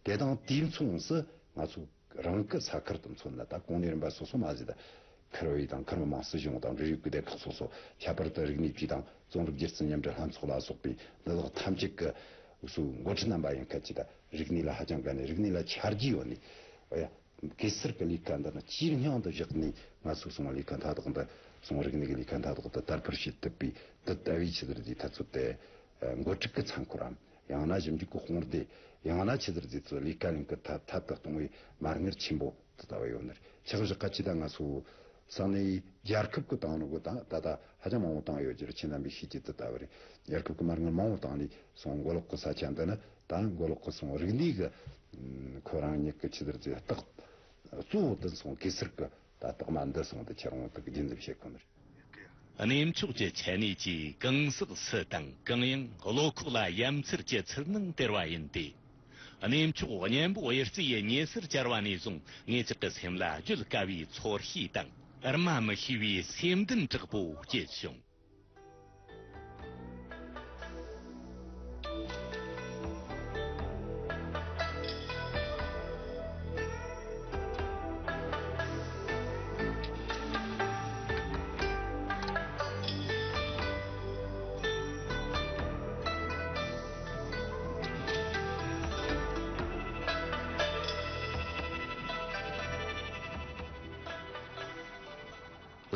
དེ་དང་དུས་མཚུངས་སུ་ང་ཚོ་རང་གི་ས་ཁུལ་དུ་མཚོན་ན། ད་གོང་ནས་རིམ་པ་སོ་སོ་མ་ཟད། ཁུལ་ཨུའི་དང་ཁུལ་མི་དམངས་སྲིད་གཞུང་དང་འབྲེལ་ཡོད་ཀྱི་སྡེ་ཁག་སོ་སོ། ཁྱད་པར་དུ་རིག་གནས་པའི་དང་རྩོམ་རིག་སྒྱུ་རྩལ་མཉམ་འབྲེལ་ལྷན་ཚོགས་ལ་སོགས་པའི་འདི་དག་ཐམས་ཅད་ཀྱི་སོའི་འགོ་ཁྲིད་རྣམ་པ་ཡིན་ཁ་ཅིག་ད་རིག་གནས་ལ་ཧ་ཅང་དགའ་ནས། རིག་གནས་ལ་ཆ་རྒྱུས་ཡོད་ནས། ཨོ་ཡ། གེ་སར་གྱི་ལས་ཀ་འདི་ནི་ཇེ་སྙིང་དུ་བཞག་ནས། ང་ཚོས་སོང་ལས་ཀ་མཐའ་དག་འདི་སོང་། རིག་གནས་ཀྱི་ལས་ཀ་མཐའ་དག་འདི་དར་སྤེལ་བྱེད་ཐུབ་པའི་འདི་ལྟ་བུའི་ཆི་ཟེར་དུས་ད་ཚོད་དེ་འགོ་ཁྲིད་ཀྱི་ཚང་ཁོ་རང་། ཡང་ན་ཞིབ་འཇུག་གི་དཔུང་སྡེ། ཡང་ན་ཆི་ཟེར་དུས་ཚོད་ལས་ཀ་ལེན་གི་ཐད་ཐད་དུ་གཏོང་བའི་མ་དངུལ་ཆེན་པོ་དེ་ལྟ་བུ་ཡོད་ནི་རེད། ཆགས་བཞག་ག་ཅི་ད་ང་ཚོ་ས་གནས་རྒྱལ་ཁབ་ཀྱི་བཏང་ནོ་གི་ད་ད་ད་ཧ་ཅང་མང་བོ་བཏང་ཡོད་ཀྱི་རེད། ཁྱེད་རྣམ་པས་ཤེས་ཀྱི་དེ་ལྟ་བུ་རེད། རྒྱལ་ཁབ་ཀྱི་མ་དངུལ་མང་བོ་བཏང་ནས་སོང་། མགོ་ལོག་གི་ས་ཆ་འདི་ནི་ད་མགོ་ལོག་གི་སོང་རིག་གནས་ཀྱི་ཁོ་རང་ཉིད་ཀྱི་ཆི་ཟེར་དུས་རྟགས་གཙོ་བོ་དེ་སོང་གེ་སར་གྱི་ད་རྟགས་མ་འདི་སོང་དེ་ཁྱེད་རང་དག་རྒྱུན་འཛིན་བྱེད་དགོས་ནི་རེད། གནས་མཆོག་གི་ཆ་ནས་ཀྱི་གང་ཟག་སུ་དང་གང་ཡང་བློ་ཁོག་ལ་ཡ་མཚར་གྱི་ཚུར་སྣང་སྟེར་བ་ཡིན་ཏེ། གནས་མཆོག་གཉན་པོ་གཡུ་རྩེ་ཡི་ཉེ་སར་གྱར་བ་ནས་བཟུང་། ངེད་ཅག་གི་སེམས་ལ་བརྗོད་དཀའ་བའི་ཚོར་ཤེས་དང་། སྨྲ་མི་ཤེས་པའི་སེམས་འདུན་དྲག་པོ་སྐྱེས་བྱུང་།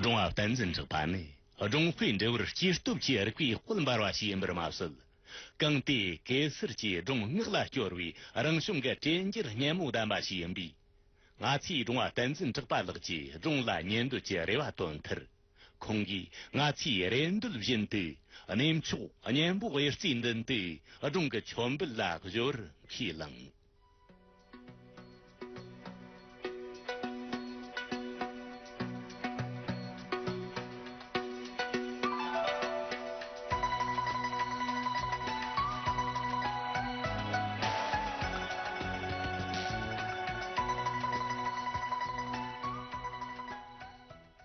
སྒྲུང་བ་བསྟན་འཛིན་གྲགས་པ་ནི་སྒྲུང་དཔེ་འབྲི་བར་སྐྱེས་སྟོབས་ཀྱི་རིག་པའི་དཔལ་འབར་བ་ཞིག་ཡིན་པར་མ་ཟད། གང་དེ་གེ་སར་གྱི་སྒྲུང་ངག་ལ་སྐྱོར་བའི་རང་བྱུང་གི་དྲན་འགྱུར་སྙན་མོ་ལྡན་པ་ཞིག་ཡིན་པས། ང་ཚོས་སྒྲུང་བ་བསྟན་འཛིན་གྲགས་པ་ལགས་ཀྱི་སྒྲུང་ལ་ཉན་འདོད་ཀྱི་རེ་བ་བཏོན་མཐར། ཁོང་གིས་ང་ཚོའི་རེ་འདོད་བཞིན་དུ་གནས་མཆོག་གཉན་པོ་དབྱར་རྩེའི་མདུན་དུ་སྒྲུང་གི་མཆོད་འབུལ་ལ་གཞོལ་བར་ཁས་བླངས།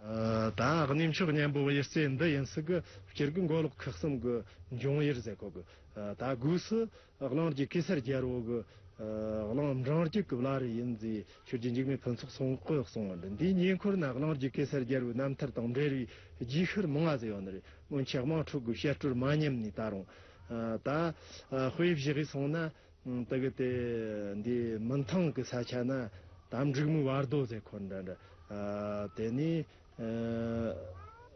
ཨ། ད་གནས་མཆོག་གཉན་པོ་དབྱར་རྩེ་འདི་ཡིན་ས་གི་སྤྱིར་གི་མགོ་ལོག་ཁག་གསུམ་གི་འབྱུང་ཡུལ་ཟེར་གོ་གི། ཨ། ད་སྒོས་སུ་གླིང་རྗེ་གེ་སར་རྒྱལ་པོ་གི། ཨ། གླིང་འབྲིང་རྒྱུད་ཀྱི་བླ་རུ་ཡིན་ཟེར་ཆོས་རྗེ་འཇིགས་མེད་ཕུན་ཚོགས་སོགས་ཀྱིས་གསུངས་པ་འདི། འདིའི་ཉེ་འཁོར་ན་གླིང་རྗེ་གེ་སར་རྒྱལ་པོའི་རྣམ་ཐར་དང་འབྲེལ་བའི་རྗེས་ཤུལ་མང་ང་ཟིག་ཡོད་ནི་རེད། སྔོན་ཆད་དམངས་ཁྲོད་ཀྱི་བཤད་སྲོལ་མ་ཉམས་ནས་ད་རུང་། ཨ། ད་ཨ། དཔེ་བཞག་གི་སོང་ན། ཨ། དེ་གི་དེ་འདི་མི་ཐང་གི་ས་ཆ་ན་ད་འབྲུག་མོའི་བར་དོ་ཟེར་ཁོ་འདྲ་འདྲ། ཨ། དེ་ནས་ཨ།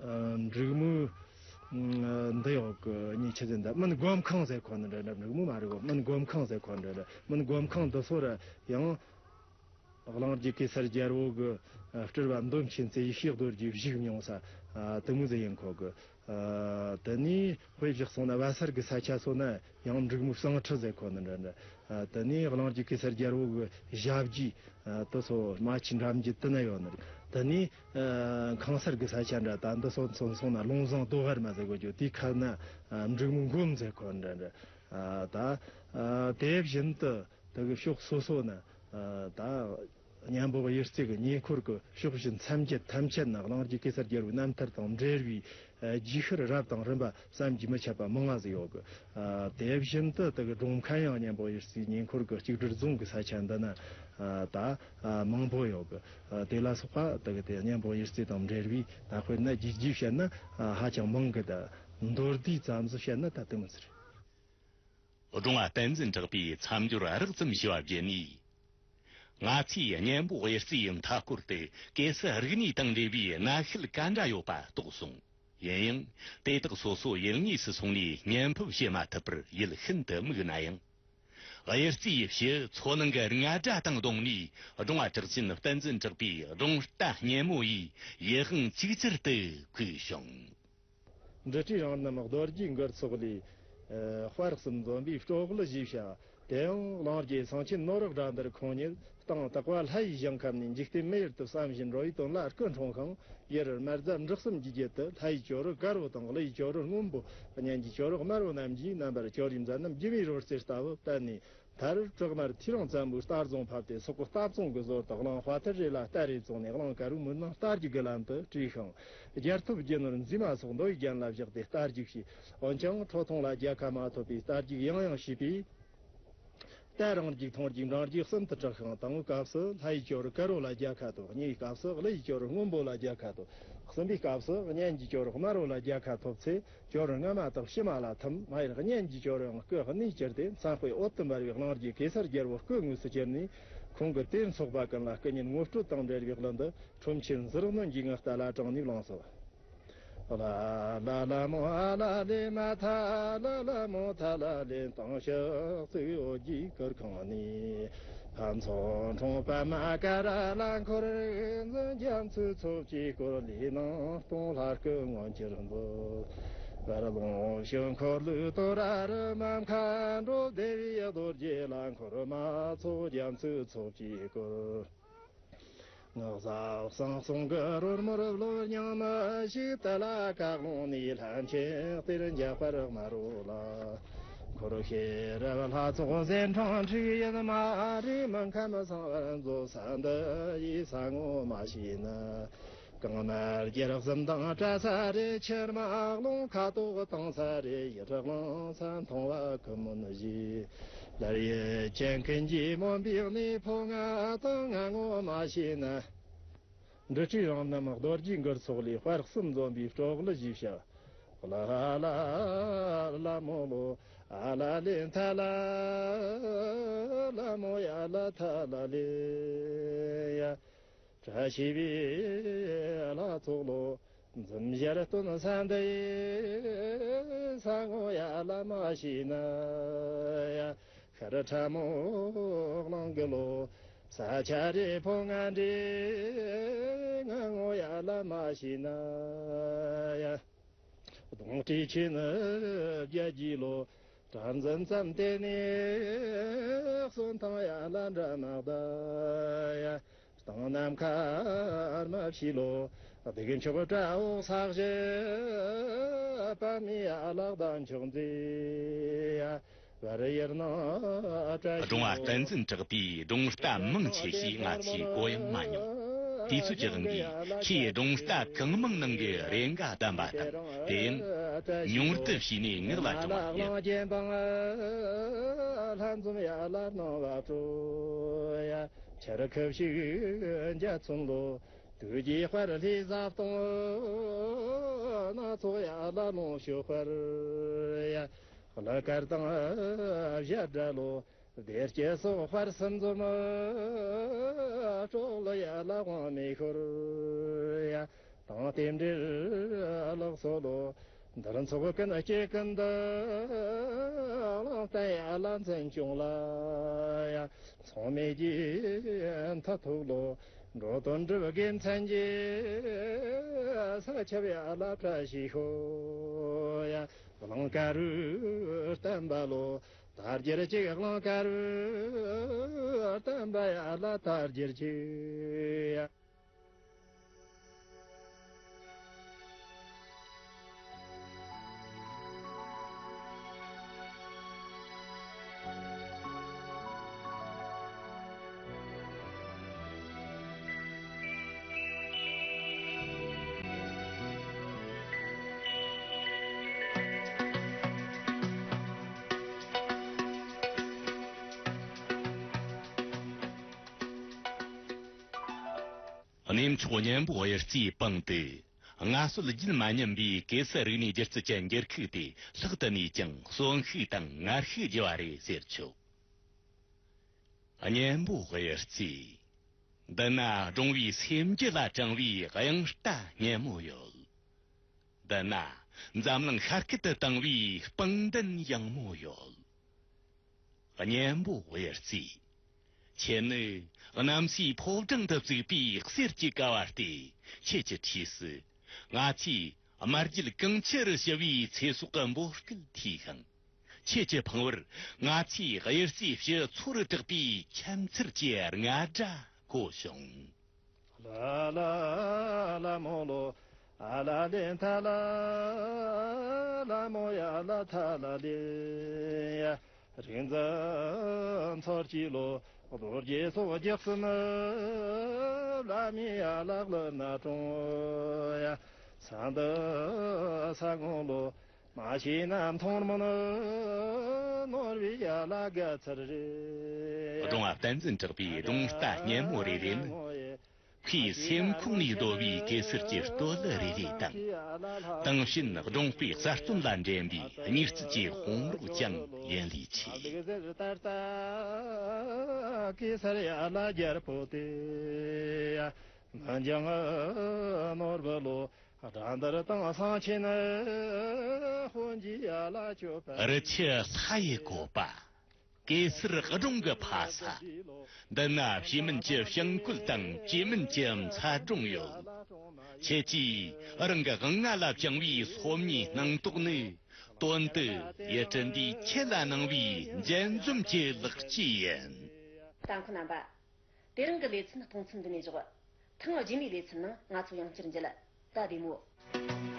ཨ། འབྲུག་མོའི་ཨ། འདི་འོག་གི་གཉིས་ཆི་ཟེར་འདི་སྨན་སྒོམ་ཁང་ཟེར་ཁོ་འདྲ་འདྲ། འབྲུག་མོ་མ་རེད་གོ། སྨན་སྒོམ་ཁང་ཟེར་ཁོ་འདྲ་འདྲ། སྨན་སྒོམ་ཁང་འདི་ཚོ་ར་ཡང་གླིང་རྗེ་གེ་སར་རྒྱལ་པོ་གི་ཨ། སྤྲུལ་པ་མདོ་མཁྱེན་བརྩེ་ཡེ་ཤེས་རྡོ་རྗེ་བཞུགས་མྱོང་ས། ཨ། དེ་མོ་ཟིག་ཡིན་ཁོ་གི། ཨ། དེ་ནས་དཔེ་བཞག་སོང་ན་བལ་སར་གི་ས་ཆ་སོགས་ན་ཡང་འབྲུག་མོའི་གསང་ཁྲི་ཟེར་ཁོ་ན་འདྲ་འདྲ། ཨ། དེ་ནས་གླིང་རྗེ་གེ་སར་རྒྱལ་པོ་གི་ཞབས་རྗེས། ཨ། དེ་ཚོ་རྨ་ཆུ་འགྲམ་རྒྱུད་དེ་ན་ཡོད་ནི་རེད། དེ་ནས་ཨ། ཁང་གསར་གི་ས་ཆ་འདྲ་ད་འདི་སོགས་ཚོ་སོང་ན་ལུང་བཟང་རྡོ་དཀར་མ་ཟེར་གོ་རྒྱུ་དེའི་ཁ་ན་ཨ། འབྲུག་མོའི་མགོན་ཟེར་ཁོ་འདྲ་འདྲ། ཨ། ད་ཨ། དེ་བཞིན་དུ་དེ་གི་ཕྱོགས་སོ་སོ་ན་ཨ། ད་གཉན་པོ་དབྱར་རྩེ་གི་ཉེ་འཁོར་གྱི་ཕྱོགས་བཞི་མཚམས་བརྒྱད་ཐམས་ཅད་ན་གླིང་རྗེ་གེ་སར་རྒྱལ་པོའི་རྣམ་ཐར་དང་འབྲེལ་བའི་ཨ། རྗེས་ཤུལ་རབ་དང་རིམ་པ་བསམ་གྱིས་མི་ཁྱབ་པ་མང་ང་ཟིག་ཡོད་གི། ཨ། དེ་བཞིན་དུ་དེ་གི་སྒྲུང་མཁན་ཡང་གཉན་པོ་དབྱར་རྩེའི་ཉེ་འཁོར་གྱི་གཅིག་སྒྲིལ་རྫོང་གི་ས་ཆ་འདི་ན་ཨ། ད་ཨ། མང་པོ་ཡོད་གི། ཨ། དེ་ལ་སོགས་པ་དེ་གི་དེ་གཉན་པོ་དབྱར་རྩེ་དང་འབྲེལ་བའི་ད་དཔེར་ན་རྒྱས་རྒྱས་བཤད་ན་ཨ། ཧ་ཅང་མང་གི། ད་མདོར་བསྡུས་ཙམ་ཟིག་བཤད་ན་ད་དེ་མོ་ཟིག་རེད། སྒྲུང་བ་བསྟན་འཛིན་གྲགས་པས་མཚམས་སྦྱོར་རགས་ཙམ་ཞུ་བ་བརྒྱུད་ནས། ང་ཚོས་གཉན་པོ་དབྱར་རྩེའི་མཐའ་སྐོར་དུ་གེ་སར་རིག་གནས་དང་འབྲེལ་བའི་གནའ་ཤུལ་ག་འདྲ་ཡོད་པ་རྟོགས་སོང་། ཡིན་ཡང་དེ་དག་སོ་སོ་ཡུལ་དངོས་སུ་སོང་ནས་བརྙན་ཕབ་བྱེད་མ་ཐུབ་པར་ཡིད་ཤིན་ཏུ་དམིགས་ན་ཡང་། དབྱར་རྩེའི་ཕྱི་མཚོ་ནང་གི་རྔ་སྒྲ་དང་བསྡོངས་ནས་སྒྲུང་བ་གྲགས་ཅན་བསྟན་འཛིན་གྲགས་པའི་སྒྲུང་རྟ་སྙན་མོ་ཡི་ཡིད་དབང་ཅིག་ཅར་དུ་བརྐོས་བྱུང་། འབྲི་བྲིས་རང་རྣམ་རྡོ་རྗེའི་མགུར་ཚོགས་ལས། ཨ། དཔལ་གསུམ་འཛོམས་པའི་སྤྲོ་བོ་ལ་ཞེས་བྱ། དེ་ཡང་གླིང་རྗེ་གསང་ཆེན་ནོར་བུ་དགྲ་འདུལ་ཁོང་ཉིད་སྟེང་དག་པ་ལྷ་ཡི་ཞིང་ཁམས་ནས། འཇིག་རྟེན་མི་ཡུལ་དུ་བསམ་བཞིན་འགྲོ་བའི་དོན་ལ་སྐུ་འཁྲུངས་ཤིང་། ཡུལ་སྨད་རྫ་འབྲི་གསུམ་གྱི་རྒྱུད་དུ་ལྷ་ཡི་ཇོ་རུ་དཀར་བོ་དང་ཀླུ་ཡི་ཇོ་རུ་སྔོན་པོ། གཉན་གྱི་ཇོ་རུ་དམར་བོ་རྣམས་ཀྱིས་རྣམ་པར་ཇོ་རིའི་མཛད་རྣམ་སྒྱུ་མའི་རོལ་རྩེད་ལྟ་བུ་བསྟན་ནས། མཐར་བྲག་དམར་ཐེའུ་རང་བཙན་པོའི་རྟ་རྫོང་ཕབ་སྟེ་སོག་པོ་རྟ་བཙོང་གི་ཟོར་དུ་གླིང་དཔའ་ཐུལ་རེ་ལ་རྟ་རེ་བཙོངས་ནས། གླིང་དཀར་པོའི་མུན་ནག་རྟ་རྒྱུག་གི་ལམ་དུ་བྲོས་ཤིང་། རྒྱལ་ཐོབ་རྒྱུ་ནོར་མཛེས་མ་སོགས་མདོ་ཡི་རྒྱན་ལ་བཞག་སྟེ་རྟ་རྒྱུག་བྱས། འོན་ཀྱང་ཁྲོ་ཐུང་ལ་རྒྱལ་ཁ་མ་ཐོབ་པས་རྟ་རྒྱུག་ཡང་ཡང་བྱས་པས། རྟ་རང་རྒྱུག་ཐུང་རྒྱུག་འབྲིང་རྒྱུག་གསུམ་དུ་གྲགས་ཤིང་། དང་པོའི་སྐབས་སུ་ལྷ་ཡི་ཇོ་རུ་དཀར་བོ་ལ་རྒྱལ་ཁ་ཐོབ། གཉིས་པའི་སྐབས་སུ་ཀླུ་ཡི་ཇོ་རུ་སྔོན་པོ་ལ་རྒྱལ་ཁ་ཐོབ། གསུམ་པའི་སྐབས་སུ་གཉན་གྱི་ཇོ་རུ་དམར་བོ་ལ་རྒྱལ་ཁ་ཐོབ་ཚེ། ཇོ་རུ་སྔ་མ་དག་ཕྱི་མ་ལ་ཐིམ། མ་ཡར་གཉན་གྱི་ཇོ་རུ་ཡང་སྐུ་གནས་གྱུར་ཏེ། མཚན་དཔེ་འོད་དུ་འབར་བའི་གླིང་རྗེ་གེ་སར་རྒྱལ་པོ་སྐུ་དངོས་སུ་གྱུར་ནས། ཁོང་གི་དེར་འཚོགས་པ་ཀུན་ལ་སྐུ་བརྙན་ངོ་སྤྲོད་དང་འབྲེལ་བའི་གླུ་འདི་ཁྲོམ་ཆེན་ཟུར་སྣོན་གྱི་ངག་རྟ་ལ་དྲངས་ནས་བླངས་སོ། ལ་ལ་ལ་མོ་ཨ་ལ་ལེ། མ་ཐ་ལ་ལ་མོ་ཐ་ལ་ལེ། དང་ཕྱག་བཙུགས་འོད་ཀྱི་གུར་ཁང་ནས། ཕ་མཚོ་འཁྲུངས་པདྨ་ཀ་ར་ལ་འཁོར། འཛིན་རྒྱ་མཚོའི་ཚོགས་ཀྱིས་བསྐོར། ལས་སྣང་སྟོང་ལྷ་སྐུ་མངོན་གྱུར་མཛོད། བར་ལུང་ཕྱོགས་འཁོར་ལོའི་དོ་ར་རུ། མ་མཁའ་འགྲོ་བདེ་བའི་རྡོ་རྗེ་ལ་འཁོར། མ་ཚོགས་རྒྱ་མཚོའི་ཚོགས་ཀྱིས་བསྐོར། ངག་ཟབ་གསང་གསུམ་གྱི་རོལ་མོར་གློ་སྙིང་མི་ཤིགས། དུ་ལ་བཀའ་ལུང་ནས་ལྷན་ཅིག་གཏེར་འཇགས་པར་དམར་བོ་ལ། འཁོར་ཤེས་རབ་ལྷ་ཚོགས་ཟན་འཕྲང་འཁྲིགས་ཡུལ་མ་རིག། མི་ཁམས་སངས་པར་མཛོད་ས་འདི་ཡི་ས་ངོ་མ་ཤེས་ན། རྐང་མར་རྒྱལ་གསུམ་དང་བྲལ་ས་རེད། ཕྱིར་མ་རླུང་ཁ་དོག་བཏང་ས་རེད། ཡིད་རླུང་ས་མཐོང་བ་ཁུ་མུན་བཞིན། ལར་ཡེ་ཅན་ཀུན་གྱིས་མོན་པའི་གནས། ཕོ་ང་དང་ང་ངོ་མ་ཤེས་ན། འབྲི་བྲིས་རང་རྣམ་རྡོ་རྗེའི་མགུར་ཚོགས་ལས། དཔལ་གསུམ་འཛོམས་པའི་སྤྲོ་བོ་ལ་ཞེས་བྱ། ལ་ལ་ལ་མོ་ལོ། ཨ་ལ་ལེ་ཐ་ལ་ལ་མོ་ཡ་ལ་ཐ་ལ་ལེ་ཡ། བཀྲ་ཤིས་པའི་ལྷ་ཚོགས་ལོ། འཛུམ་ཞལ་སྟོན་ས་འདི་ཡི་ས་ངོ་ཡ་ལ་མ་ཤེས་ན་ཡ། ཤར་ཁྲ་མོ་གླིང་གི་ལོ། ས་ཆ་རེ་ཕོ་ང་འདྲེ་ང་ངོ་ཡ་ལ་མ་ཤི་ན་ཡ། གདོང་གྲི་ཆེ་ནི་བརྒྱད་ཀྱི་ལོ། གྲྭ་འཛིན་ཙམ་དེ་ནས་གསོན་ཐང་ཡ་ལ་འདྲ་མ་གདའ་ཡ། སྟེང་ནམ་མཁར་མ་ཕྱི་ལོ། སྡིག་མཆོག་བྲག་འོག་ས་གཞི་པ་མི་ཡ་ལག་དང་མཆོག་མཛེས་ཡ། བར་ཡར་ན་བཀྲ་ཤིས་སྒྲུང་བ་བསྟན་འཛིན་གྲགས་པའི་སྒྲུང་རྟ་མང་ཆེ་ཤོས་ང་ཚོས་གོ་ཡང་མ་མྱོང་། དུས་ཚོད་ཀྱི་དབང་གིས་ཁོས་སྒྲུང་རྟ་གང་མང་ནང་གི་རེ་འགའ་བདམས་པ་དང་། དེ་ཡང་ཉུང་དུ་བྱས་ནས་ངག་ལ་བཅངས་པ་ཡིན། ལྷན་འཛོམས་ཡ་ལ་སྣང་བ་སྤྲོ་ཡ། ཆར་ཁབ་ཤིག་འཇའ་ཚོན་ལོ། དུས་ཀྱི་དཔལ་ལྷའི་བཟའ་བཏུང་། སྣ་ཚོགས་ཡ་ལ་ལོངས་སྤྱོད་དཔལ་ཡ། གླུ་གར་དང་བཞད་སྒྲ་ལོ། བདེ་སྐྱིད་སོགས་དཔལ་གསུམ་འཛོམས། སྲོག་ལ་ཡ་ལ་དབང་མེད་ཤོར་ཡ། དང་རྟེན་འབྲེལ་ལག་སོ་ལོ། འདིར་འཚོགས་ཀུན་སྐྱེ་ཀུན་འདི། གླང་རྟ་ཡ་ལ་མཚན་སྐྱོང་ལ་ཡ། མཚུངས་མེད་ཀྱི་མཐུ་ཐོག་ལོ། འགྲོ་དོན་སྒྲུབ་དགེ་མཚན་གྱི། ས་ཁྱབ་ཡ་ལ་བཀྲ་ཤིས་ཤོག་ཡ། གླང་དཀར་བསྟན་པ་ལོ། དར་རྒྱས་གཅིག་གླང་དཀར་བསྟན་པ་ཡ་ལ་དར་རྒྱས་གཅིག་ཡ། གནས་མཆོག་གཉན་པོ་གཡུ་རྩེའི་པང་དུ། སྔ་སྲོལ་རྒྱུན་མ་ཉམས་པའི་གེ་སར་རིག་གནས་སྒྱུ་རྩལ་གྱི་འགྱུར་ཁུག་དེ་ལྷག་ཏུ་ནས་ཀྱང་གསོན་ཤུགས་དང་ངར་ཤུགས་རྒྱས་པ་རེད་ཟེར་ཆོག་གཉན་པོ་གཡུ་རྩེ། འདི་ན་སྒྲུང་བའི་སེམས་རྒྱུད་ལ་དྲངས་པའི་དབྱངས་རྟ་སྙན་མོ་ཡོད། འདི་ན་འཛམ་གླིང་ཤར་སྐད་དུ་བཏང་བའི་སྤང་ལྡན་ཡང་མོ་ཡོད། གཉན་པོ་གཡུ་རྩེ། ཁྱེད་ནི་གནམ་སའི་ཕོ་བྲང་དུ་བཙུགས་པའི་གསེར་གྱི་ཀ་བ་སྟེ། ཁྱེད་ཀྱི་འཁྲིས་སུ་ང་ཚོས་དམར་རྒྱུད་གངས་ཆུ་རུ་ཞུ་བའི་ཚེ་སྲོག་གི་འབོད་སྐུལ་ཐོས་ཤིང་། ཁྱེད་ཀྱི་ཕང་བར་ང་ཚོས་གཡུ་རྩེའི་ཕྱི་མཚོ་རུ་གྲགས་པའི་ཁྱད་མཚར་གྱི་རྔ་སྒྲ་གོ་བྱུང་། ལ་ལ་ལ་མོ་ལོ། ཨ་ལ་ལེ་ཐ་ལ་ལ་མོ་ཡ་ལ་ཐ་ལ་ལེ། ཡ། རིག་འཛིན་ཚོར་གྱི་ལོ། རྡོ་རྗེ་སོགས་རྒྱག་སྲིད་ནི། བླ་མའི་ཡ་ལག་ལ་ན་གྲོང་། ཡ། ས་འདི་ས་ངོ་ལོ། མ་ཤེས་ན་མཐོང་མོ་ནི། ནོར་བའི་ཡ་ལ་དགའ་ཚར་རེད། སྒྲུང་བ་བསྟན་འཛིན་གྲགས་པའི་སྒྲུང་རྟ་སྙན་མོ་རེ་རེ་ནི། ཁོའི་སེམས་ཁོང་ནས་བརྡོལ་བའི་གེ་སར་གྱི་སྟོད་གླུ་རེ་རེ་དང་། དེང་ཕྱིན་སྒྲུང་དཔེ་གསར་རྩོམ་ལ་འགྲན་པའི་སྙིང་རྩལ་གྱི་དཔུང་རོགས་ཀྱང་ཡིན་ལས་ཆེ། གེ་སར་ཡ་ལ་རྒྱལ་པོ་དེ། མི་འགྱང་ནོར་བུ་ལོ། དགྲ་འདུལ་དང་སེང་ཆེན་དཔོན་གྱི་ཡ་ལ་སྤྱོད་པ། རི་ཆུ་ལྷ་ཡི་བཀོད་པ། གེ་སར་སྒྲུང་གི་ཕ་ས། འདི་ན་བྱེད་མིན་གྱི་བྱིང་རྒོད་དང་བྱེད་མིན་གྱི་འཚར་སྒྲུང་ཡོད། ཁྱེད་ཀྱིས་རང་གི་དབང་ང་ལ་བཅངས་པའི་སོམ་ཉིའི་སྣང་དོགས་ནི། དོན་དུ་ཡུལ་གྲུ་འདིའི་ཁྱེད་ལ་གནང་བའི་འཇལ་འཛོམས་ཀྱི་ལེགས་སྐྱེས་ཡིན། ལྟ་མཁན་རྣམ་པ། དེ་རིང་གི་ལེ་ཚན་གཏོང་མཚམས་འདི་ནས་འཇོག་ཐེངས་རྗེས་མའི་ལེ་ཚན་ནང་ང་ཚོ་ཡང་བསྐྱར་མཇལ། ད་བདེ་མོ།